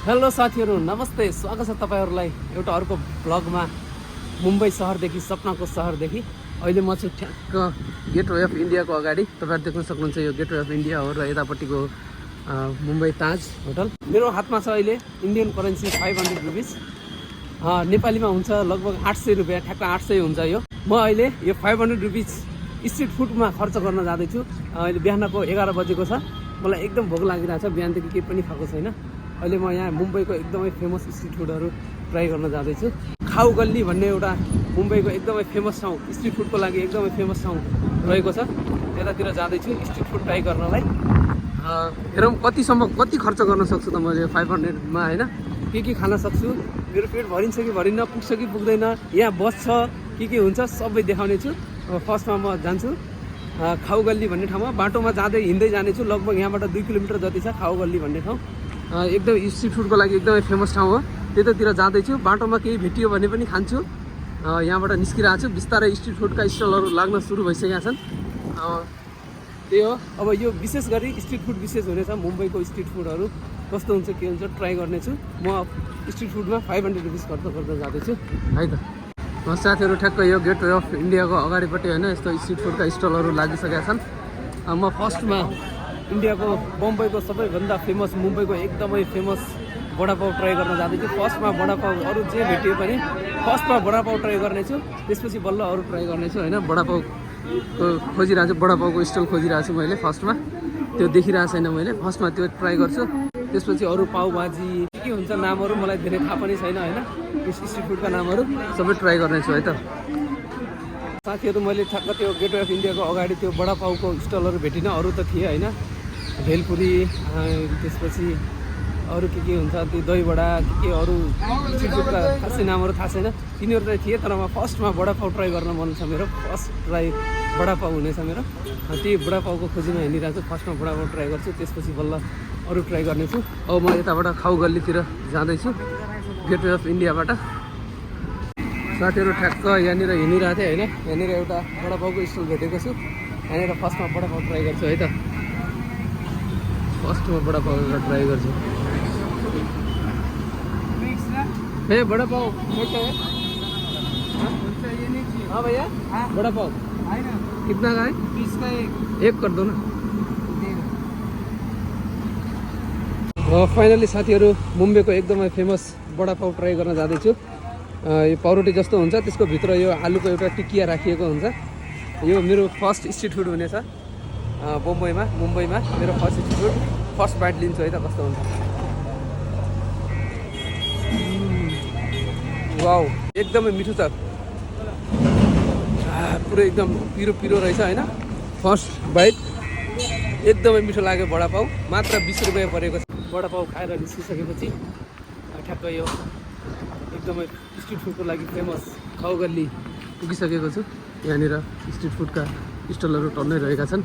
Hello साथीहरू नमस्ते, स्वागत छ तपाईहरुलाई एउटा अर्को ब्लगमा। मुम्बई शहरदेखि, सपनाको शहरदेखि अहिले म चाहिँ ठ्याक्क गेटवे अफ इन्डियाको अगाडि। तपाईहरु देख्न सक्नुहुन्छ यो गेटवे अफ इन्डिया हो र यतापट्टिको मुम्बई ताज होटल। मेरो हातमा छ अहिले इन्डियन करेन्सी 500 रुपिस, नेपालीमा हुन्छ लगभग 800 रुपियाँ, ठ्याक्क 800 हुन्छ यो। म अहिले यो 500 रुपिस स्ट्रिट फुडमा खर्च गर्न जाँदैछु। अहिले बिहानको 11 बजेको छ, मलाई एकदम भोक लागिरहेछ, बिहानदेखि केही पनि खाएको छैन। अहिले म यहाँ मुम्बईको एकदमै फेमस स्ट्रिट फुडहरू ट्राई गर्न जाँदैछु। खाउ गल्ली भन्ने एउटा मुम्बईको एकदमै फेमस ठाउँ, स्ट्रिट फुडको लागि एकदमै फेमस ठाउँ रहेको छ। यतातिर जाँदैछु स्ट्रिट फुड ट्राई गर्नलाई। हेरौँ कति खर्च गर्न सक्छु त मैले 500मा, होइन? के खान सक्छु, मेरो पेट भरिन्छ कि भरिन्न, पुग्छ कि पुग्दैन, यहाँ बस छ के हुन्छ सबै देखाउने छु। फर्स्टमा म जान्छु खाउ गल्ली भन्ने ठाउँमा। बाटोमा जाँदै हिँड्दै जानेछु, लगभग यहाँबाट 2 किलोमिटर जति छ खाउ गल्ली भन्ने ठाउँ। एकदम स्ट्रिट फुडको लागि एकदमै फेमस ठाउँ हो। त्यतातिर जाँदैछु, बाटोमा केही भेटियो भने पनि खान्छु। यहाँबाट निस्किरहेको छु, बिस्तारै स्ट्रिट फुडका स्टलहरू लाग्न सुरु भइसकेका छन्। त्यही हो, अब यो विशेष गरी स्ट्रिट फुड विशेष हुनेछ। मुम्बईको स्ट्रिट फुडहरू कस्तो हुन्छ के हुन्छ ट्राई गर्नेछु। म स्ट्रिट फुडमा 500 रुपिस खर्च गर्दै जाँदैछु है त। साथीहरू ठ्याक्क यो गेटवे अफ इन्डियाको अगाडिपट्टि होइन यस्तो स्ट्रिट फुडका स्टलहरू लागिसकेका छन्। म फर्स्टमा इन्डियाको बम्बईको सबैभन्दा फेमस, मुम्बईको एकदमै फेमस बडापाउ ट्राई गर्न जाँदैछु। फर्स्टमा बडापाउ, अरू जे भेटियो पनि फर्स्टमा बडापाउ ट्राई गर्नेछु, त्यसपछि बल्ल अरू ट्राई गर्नेछु होइन। बडापाउको खोजिरहेको छु, बडापाउको स्टल खोजिरहेको छु मैले। फर्स्टमा त्यो देखिरहेको छैन मैले, फर्स्टमा त्यो ट्राई गर्छु, त्यसपछि अरू पाउभाजी के हुन्छ नामहरू मलाई धेरै थाहा पनि छैन होइन। स्ट्रिट फुडका नामहरू सबै ट्राई गर्नेछु है त। साथीहरू मैले ठ्याक्क त्यो गेटवे अफ इन्डियाको अगाडि त्यो बडापाउको स्टलहरू भेटिनँ, अरू त थिए होइन। भेलपुरी, त्यसपछि अरू के हुन्छ त्यो दही बडा के अरू स्ट्रिट फुडका खासै नामहरू थाहा छैन, तिनीहरू चाहिँ थिए। तर म फर्स्टमा बडापाउ ट्राई गर्न मन छ, मेरो फर्स्ट ट्राई बडापाउ हुनेछ मेरो। त्यही बडापाउको खोजीमा हिँडिरहेको छु, फर्स्टमा बडापाउ ट्राई गर्छु, त्यसपछि बल्ल अरू ट्राई गर्नेछु। अब म यताबाट खाउ गल्लीतिर जाँदैछु गेटवे अफ इन्डियाबाट। साथीहरू ठ्याक्क यहाँनिर हिँडिरहेको थिएँ होइन, यहाँनिर एउटा बडापाउको स्टल भेटेको छु। यहाँनिर फर्स्टमा बडापाउ ट्राई गर्छु है त। फर्स्टमा बडापाउ ट्राई गर्छु। हे बडापाउ हाँ भैया, बडापाउ कितना का है? 20 का एक कर दो ना। फाइनली साथीहरू मुम्बईको एकदमै फेमस बडापाउ ट्राई गर्न जाँदैछु। यो पाउरोटी जस्तो हुन्छ, त्यसको भित्र यो आलुको एउटा टिकिया राखिएको हुन्छ। यो मेरो फर्स्ट स्ट्रिट फुड हुनेछ मुम्बईमा मेरो first street food. First bite लिन्छु है त कस्तो हुन्छ। वाउ, एकदमै मिठो छ, पुरै एकदम पिरो रहेछ होइन। फर्स्ट बाइट एकदमै मिठो लाग्यो। बडापाउ मात्र 20 रुपियाँ परेको छ। बडापाउ खाएर निस्किसकेपछि ठ्याक्क यो एकदमै स्ट्रिट फुडको लागि फेमस खाउ गल्ली पुगिसकेको छु। यहाँनिर स्ट्रिट फुडका स्टलहरू टन्नै रहेका छन्।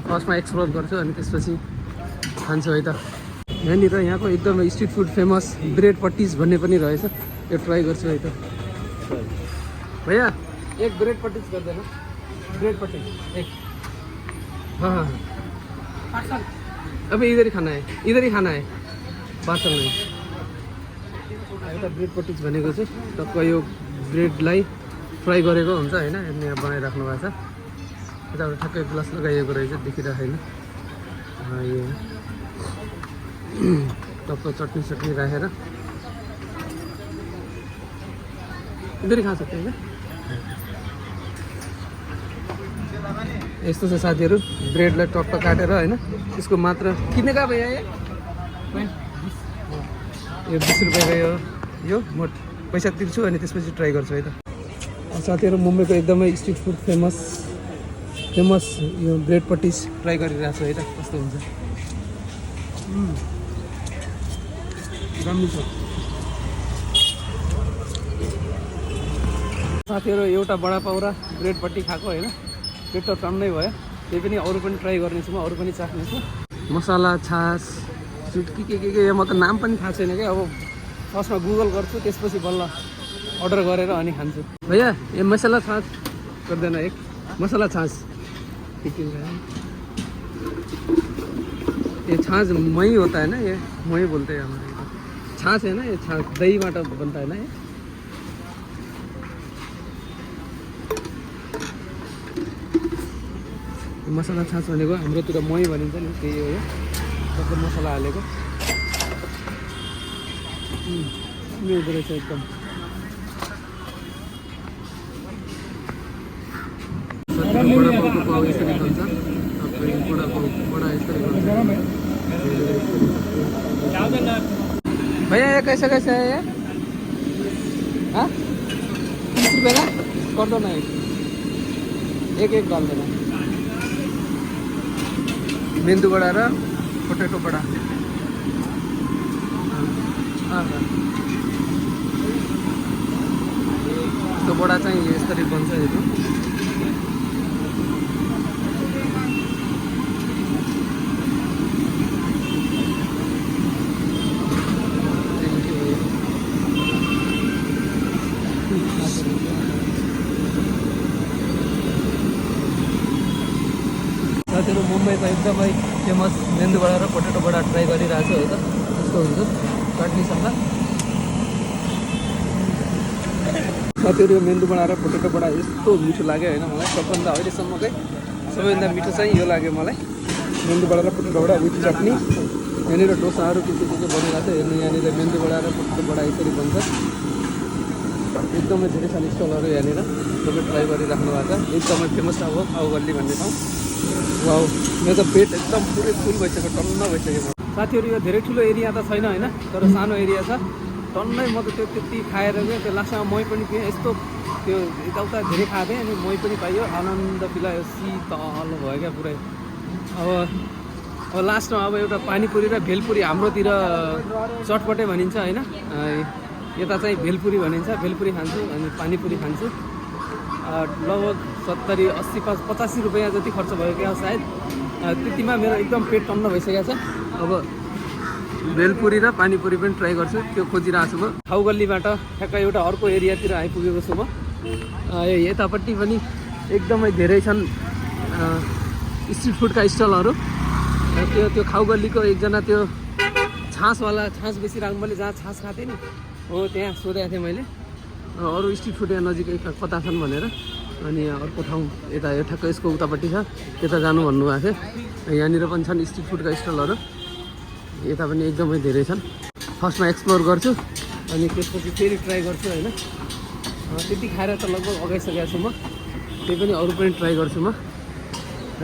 फर्स्टमा एक्सप्लोर गर्छु अनि त्यसपछि खान्छु है त। यहाँको एकदमै स्ट्रिट फुड फेमस ब्रेड पट्टिज भन्ने पनि रहेछ, यो ट्राई गर्छु है त। भैया एक ब्रेड पट्टिज गर्दैन? ब्रेड पट्टिज एक। हाँ अब इधर ही खाना है, पार्सल नहीं। एउटा ब्रेड पट्टिज भनेको चाहिँ टक्क यो ब्रेडलाई फ्राई गरेको हुन्छ होइन, यहाँनिर बनाइराख्नु भएको छ। यताबाट ठ्याक्कै ग्लास लगाइएको रहेछ, देखिरहेको छैन। यो टक्क चटनी राखेर इधर खा सक्छ होइन। यस्तो छ साथीहरू, ब्रेडलाई टक्क काटेर होइन, त्यसको मात्र किन्ने का भैया यो 20 रुपियाँको यो म पैसा तिर्छु अनि त्यसपछि ट्राई गर्छु है त। साथीहरू मुम्बईको एकदमै स्ट्रिट फुड फेमस यो ब्रेड पट्टिज ट्राई गरिरहेको छु है त, कस्तो हुन्छ। राम्रो छ साथीहरू। एउटा बडापाउ र ब्रेड पट्टी खाएको होइन, पेट त टन्नै भयो। त्यही पनि अरू पनि ट्राई गर्नेछु, म अरू पनि चाख्नेछु। मसला छास स्विट के म त नाम पनि थाहा छैन क्या। अब फर्स्टमा गुगल गर्छु, त्यसपछि बल्ल अर्डर गरेर अनि खान्छु। भैया ये मसाला छाछ गर्दैन? एक मसाला छाछ ये छाछ मही होता है ना, ये मही बोलते हैं हमारे। छाछ होइन यो छाछ दहीबाट बन्छ होइन मसला छाछ भनेको हाम्रोतिर मही भनिन्छ नि त्यही हो यो सबै मसला हालेको मिल्दो रहेछ एकदम यसरी बन्छ बडा यसरी बन्छ भैया ये कैसे कैसे है ये हाँ 30 रुपये का कर दो ना एक एक डाल देना मेंदू बड़ा र पोटैटो बड़ा हाँ हाँ तो बड़ा चाहिए इस तरीके बन से तो साथीहरु मुम्बईको एकदमै फेमस मेन्दु बडा र पोटेटो बडा ट्राई गरिरहेको छु है त कस्तो हुन्छ चटनीसँग साथीहरु यो मेन्दु बडा र पोटेटो बडा यस्तो मिठो लाग्यो हैन मलाई सबभन्दा अहिलेसम्मकै सबैभन्दा मिठो चाहिँ यो लाग्यो मलाई मेन्दु बडा र पोटेटो बडा विथ चटनी यहाँनिर डोसाहरू के बनिरहेको छ हेर्नु यहाँनिर मेन्दु बडा र पोटेटो बडा यसरी बन्छ एकदमै धेरै छन् स्टलहरू यहाँनिर सबै ट्राई गरिराख्नु भएको छ एकदमै फेमस ठाउँ हो खाउगल्ली भन्ने ठाउँ वाउ मेरो त पेट एकदम पुरै फुल भइसक्यो टन्न भइसक्यो साथीहरू यो धेरै ठुलो एरिया त छैन होइन तर सानो एरिया छ टन्नै म त त्यो त्यति खाएर चाहिँ त्यो लास्टमा मही पनि पिएँ यस्तो त्यो यताउता धेरै खाएको थिएँ अनि मही पनि पाइयो आनन्द पिलायो शीतल भयो क्या पुरै अब लास्टमा अब एउटा पानीपुरी र भेलपुरी हाम्रोतिर चटपटे भनिन्छ होइन यता चाहिँ भेलपुरी भनिन्छ भेलपुरी खान्छु अनि पानीपुरी खान्छु लगभग 70-80 85 रुपियाँ जति खर्च भयो क्या सायद त्यतिमा मेरो एकदम पेट टन्न भइसकेको छ अब भेलपुरी र पानीपुरी पनि ट्राई गर्छु त्यो खोजिरहेको छु म खाउगल्लीबाट ठ्याक्क एउटा अर्को एरियातिर आइपुगेको छु म यतापट्टि पनि एकदमै धेरै छन् स्ट्रिट फुडका स्टलहरू त्यो खाउगल्लीको एकजना त्यो छाँसवाला छाँस बेसी राख्नु मैले जहाँ छाँस खाएको थिएँ नि हो त्यहाँ सोधेको थिएँ मैले अरू स्ट्रिट फुड यहाँ नजिकै कता छन् भनेर अनि अर्को ठाउँ यता यो ठ्याक्क यसको उतापट्टि छ त्यता जानु भन्नुभएको थियो यहाँनिर पनि छन् स्ट्रिट फुडका स्टलहरू यता पनि एकदमै धेरै छन् फर्स्टमा एक्सप्लोर गर्छु अनि त्यसपछि फेरि ट्राई गर्छु होइन त्यति खाएर त लगभग अगाइसकेको छु म त्यही पनि अरू पनि ट्राई गर्छु म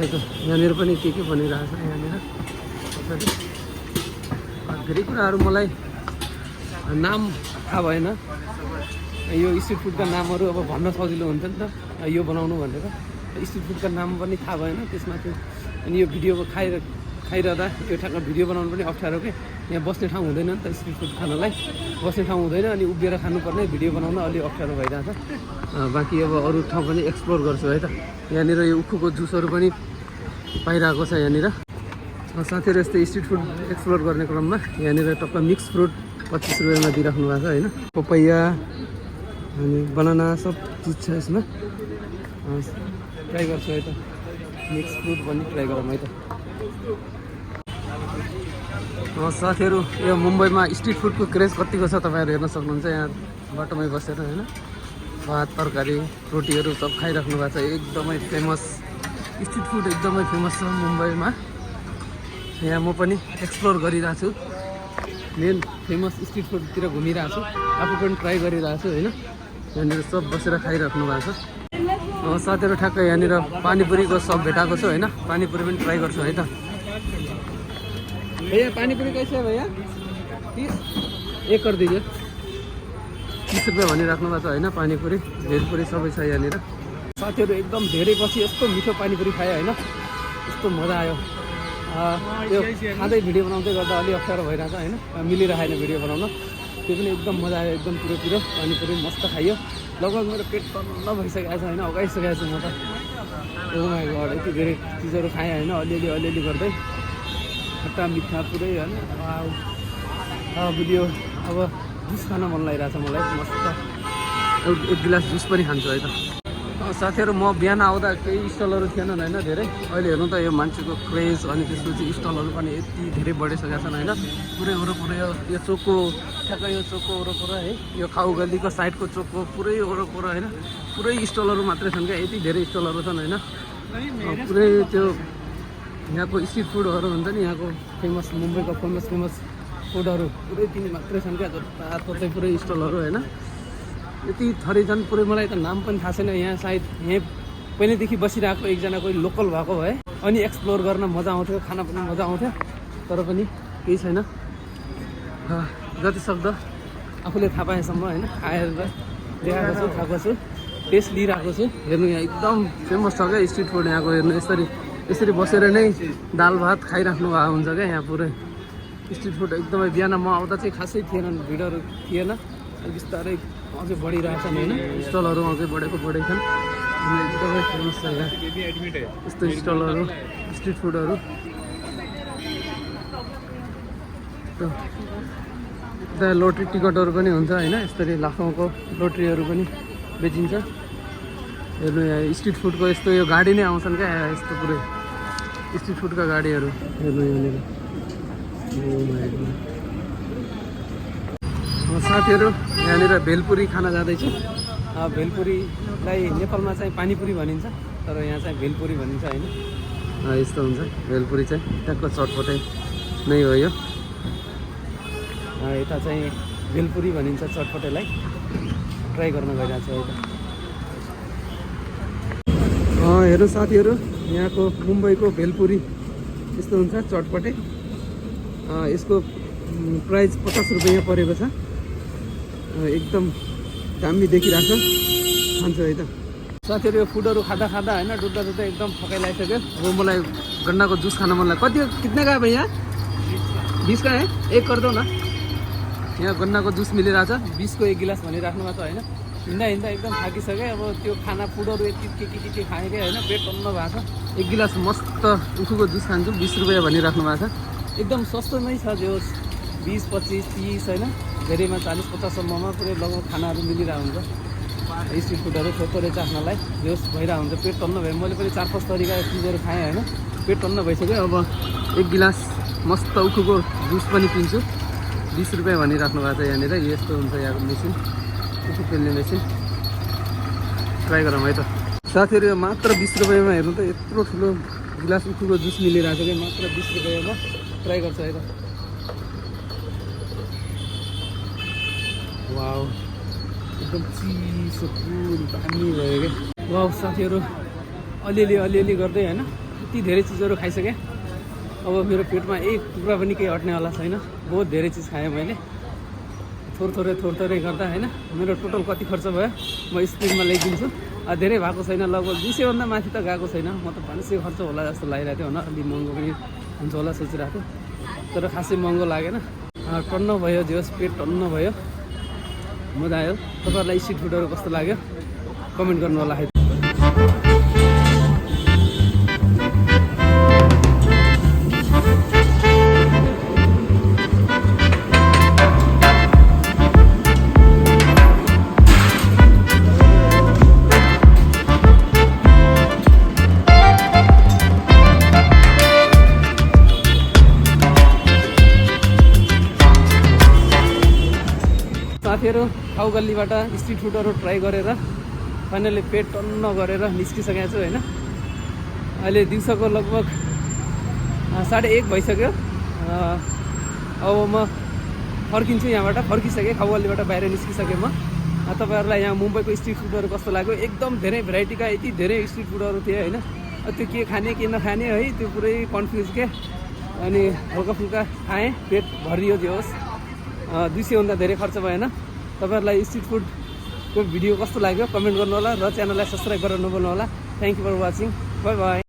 है त यहाँनिर पनि के बनिरहेको छ यहाँनिर धेरै कुराहरू मलाई नाम थाहा भएन यो स्ट्रिट फुडका नामहरू अब भन्न सजिलो हुन्छ नि त यो बनाउनु भनेर स्ट्रिट फुडका नाम पनि थाहा भएन त्यसमा त्यो अनि यो भिडियो खाइरहँदा यो ठ्याक्क भिडियो बनाउनु पनि अप्ठ्यारो के यहाँ बस्ने ठाउँ हुँदैन नि त स्ट्रिट फुड खानलाई बस्ने ठाउँ हुँदैन अनि उभिएर खानुपर्ने भिडियो बनाउन अलि अप्ठ्यारो भइरहेछ बाँकी अब अरू ठाउँ पनि एक्सप्लोर गर्छु है त यहाँनिर यो उखुको जुसहरू पनि पाइरहेको छ यहाँनिर साथीहरू यस्तै स्ट्रिट फुड एक्सप्लोर गर्ने क्रममा यहाँनिर टक्क मिक्स फ्रुट 25 रुपियाँमा दिइराख्नु भएको छ होइन पपैया अनि बनाना सब चिज छ यसमा ट्राई गर्छु है त मिक्स फ्रुट पनि ट्राई गरौँ है त साथीहरू यो मुम्बईमा स्ट्रिट फुडको क्रेज कतिको छ तपाईँहरू हेर्न सक्नुहुन्छ यहाँ बाटोमै बसेर होइन भात तरकारी रोटीहरू सब खाइराख्नु भएको छ एकदमै फेमस स्ट्रिट फुड एकदमै फेमस छ मुम्बईमा यहाँ म पनि एक्सप्लोर गरिरहेको छु मेन फेमस स्ट्रिट फुडतिर घुमिरहेको छु आफू पनि ट्राई गरिरहेको छु होइन यहाँनिर सब बसेर खाइराख्नु भएको छ साथीहरू ठ्याक्क यहाँनिर पानीपुरीको सब भेटाएको छु होइन पानीपुरी पनि ट्राई गर्छु है त भैया पानीपुरी कैसे है भैया 30 एक कर दीजिए 30 रुपियाँ भनिराख्नु भएको छ होइन पानीपुरी भेलपुरी सबै छ यहाँनिर साथीहरू एकदम धेरै पछि यस्तो मिठो पानीपुरी खायो होइन यस्तो मजा आयो त्यो खाँदै भिडियो बनाउँदै गर्दा अलि अप्ठ्यारो भइरहेछ होइन मिलिरहेन भिडियो बनाउन त्यो पनि एकदम मजा आयो एकदम पिरो पानीपुरी मस्त खाइयो लगभग मेरो पेट टन्न भइसकेको छ होइन अगाइसकेको छु म त माई गड यति धेरै चिजहरू खाएँ होइन अलिअलि गर्दै खट्टा मिठा पुरै होइन भिडियो अब जुस खान मन लागिरहेछ मलाई मस्त एक गिलास जुस पनि खान्छु है त साथीहरू म बिहान आउँदा केही स्टलहरू थिएनन् होइन धेरै। अहिले हेर्नु त यो मान्छेको क्रेज अनि त्यसपछि स्टलहरू पनि यति धेरै बढिसकेका छन् होइन। पुरै वरपर यो चोकको ठ्याक्कै यो चोकको वरपर है, यो खाउ गल्लीको साइडको चोकको पुरै वरपर होइन पुरै स्टलहरू मात्रै छन् क्या, यति धेरै स्टलहरू छन् होइन। पुरै त्यो यहाँको स्ट्रिट फुडहरू हुन्छ नि, यहाँको फेमस मुम्बईको फेमस फुडहरू पुरै तिनी मात्रै छन् क्या, जताततै पुरै स्टलहरू होइन। यति थरी छन् पुरै, मलाई त नाम पनि थाहा छैन। यहाँ सायद यहीँ पहिल्यैदेखि बसिरहेको एकजना कोही लोकल भएको भए अनि एक्सप्लोर गर्न मजा आउँथ्यो, खाना पनि मजा आउँथ्यो, तर पनि केही छैन। जति सक्दो आफूले थाहा पाएसम्म होइन खाएर देखाएको छु, खाएको छु, टेस्ट लिइरहेको छु। हेर्नु यहाँ एकदम फेमस छ क्या स्ट्रिट फुड यहाँको। हेर्नु यसरी बसेर नै दाल भात खाइराख्नु भएको हुन्छ क्या यहाँ पुरै स्ट्रिट फुड एकदमै। बिहान म आउँदा चाहिँ खासै थिएन, भिडहरू थिएन, बिस्तारै अझै बढिरहेछन् होइन, स्टलहरू अझै बढेछन्। एकदमै फेमस छ यहाँ यस्तो स्टलहरू स्ट्रिट फुडहरू। यता लोट्री टिकटहरू पनि हुन्छ होइन, यसरी लाखौँको लोट्रीहरू पनि बेचिन्छ। हेर्नु यहाँ स्ट्रिट फुडको यस्तो यो गाडी नै आउँछन् क्या, यस्तो पुरै स्ट्रिट फुडका गाडीहरू। हेर्नु यहाँनिर साथीहरू यहाँनिर भेलपुरी खान जाँदैछु। भेलपुरीलाई नेपालमा चाहिँ पानीपुरी भनिन्छ, तर यहाँ चाहिँ भेलपुरी भनिन्छ होइन। यस्तो हुन्छ भेलपुरी चाहिँ, त्यहाँको चटपटे नै हो यो। यता चाहिँ भेलपुरी भनिन्छ चटपटेलाई, ट्राई गर्न गइरहेको छु अहिले। हेर्नु साथीहरू यहाँको मुम्बईको भेलपुरी यस्तो हुन्छ चटपटे। यसको प्राइस 50 रुपियाँ परेको छ। एकदम दामी देखिरहेको छ, खान्छु है त साथीहरू। यो फुडहरू खाँदा होइन डुब्दा एकदम थकाइ लागिसक्यो। अब मलाई गन्नाको जुस खान मन लाग्यो। कति कितने का है भैया? 20 का है, एक कर दो न। यहाँ गन्नाको जुस मिलिरहेछ, 20 को 1 गिलास भनिराख्नु भएको छ होइन। हिँड्दा एकदम थाकिसकेँ। अब त्यो खाना फुडहरू यति के खाएँ क्या होइन, पेट टन्न भएको छ। 1 गिलास मस्त उखुको जुस खान्छु, 20 रुपियाँ भनिराख्नु भएको छ। एकदम सस्तो नै छ, जो 20, 25, 30 होइन, धेरैमा 40-50 सम्ममा पुरै लगभग खानाहरू मिलिरहेको हुन्छ। स्ट्रिट फुडहरू थोरै चाख्नलाई जोस भइरहेको हुन्छ, पेट टन्न भयो। मैले पनि 4-5 तरिका चिजहरू खाएँ होइन, पेट टन्न भइसक्यो। अब 1 गिलास मस्त उखुको जुस पनि पिन्छु, 20 रुपियाँ भनिराख्नु भएको छ यहाँनिर। यस्तो हुन्छ यहाँको मेसिन, उखु पेल्ने मेसिन। ट्राई गरौँ है त साथीहरू। यो मात्र 20 रुपियाँमा हेर्नु त यत्रो ठुलो गिलास उखुको जुस मिलिरहेको छ कि, मात्र 20 रुपियाँमा। ट्राई गर्छु है त। वाउ, एकदम चिसो कुल दामी भयो क्या। वाउ साथीहरू, अलिअलि गर्दै होइन यति धेरै चिजहरू खाइसकेँ। अब मेरो पेटमा एक टुक्रा पनि केही अट्नेवाला छैन। बहुत धेरै चिज खाएँ मैले, थोरै गर्दा होइन। मेरो टोटल कति खर्च भयो म स्क्रिनमा लेखिदिन्छु। धेरै भएको छैन, लगभग 200 भन्दा माथि त गएको छैन। म त 500 खर्च होला जस्तो लागिरहेको थियो होइन, अलि महँगो पनि हुन्छ होला सोचिरहेको थिएँ, तर खासै महँगो लागेन। टन्न भयो, जोस् पेट टन्न भयो, मजा आयो। तपाईँहरूलाई स्ट्रिट फुडहरू कस्तो लाग्यो कमेन्ट गर्नु होला है। साथीहरू खाउ गल्लीबाट स्ट्रिट फुडहरू ट्राई गरेर फाइनली पेट टन्न गरेर निस्किसकेको छु होइन। अहिले दिउँसोको लगभग 1:30 भइसक्यो। अब म फर्किन्छु यहाँबाट, फर्किसकेँ खाउ गल्लीबाट बाहिर निस्किसकेँ म। तपाईँहरूलाई यहाँ मुम्बईको स्ट्रिट फुडहरू कस्तो लाग्यो? एकदम धेरै भेराइटीका यति धेरै स्ट्रिट फुडहरू थिए होइन। त्यो के खाने के नखाने है, त्यो पुरै कन्फ्युज के। अनि हल्का फुल्का खाएँ, पेट भरियो जे होस्। 200 भन्दा धेरै खर्च भएन। तपाईँहरूलाई स्ट्रिट फुडको भिडियो कस्तो लाग्यो कमेन्ट गर्नु होला, र च्यानललाई सब्सक्राइब गरेर नभुल्नु होला। Thank you for watching, bye by.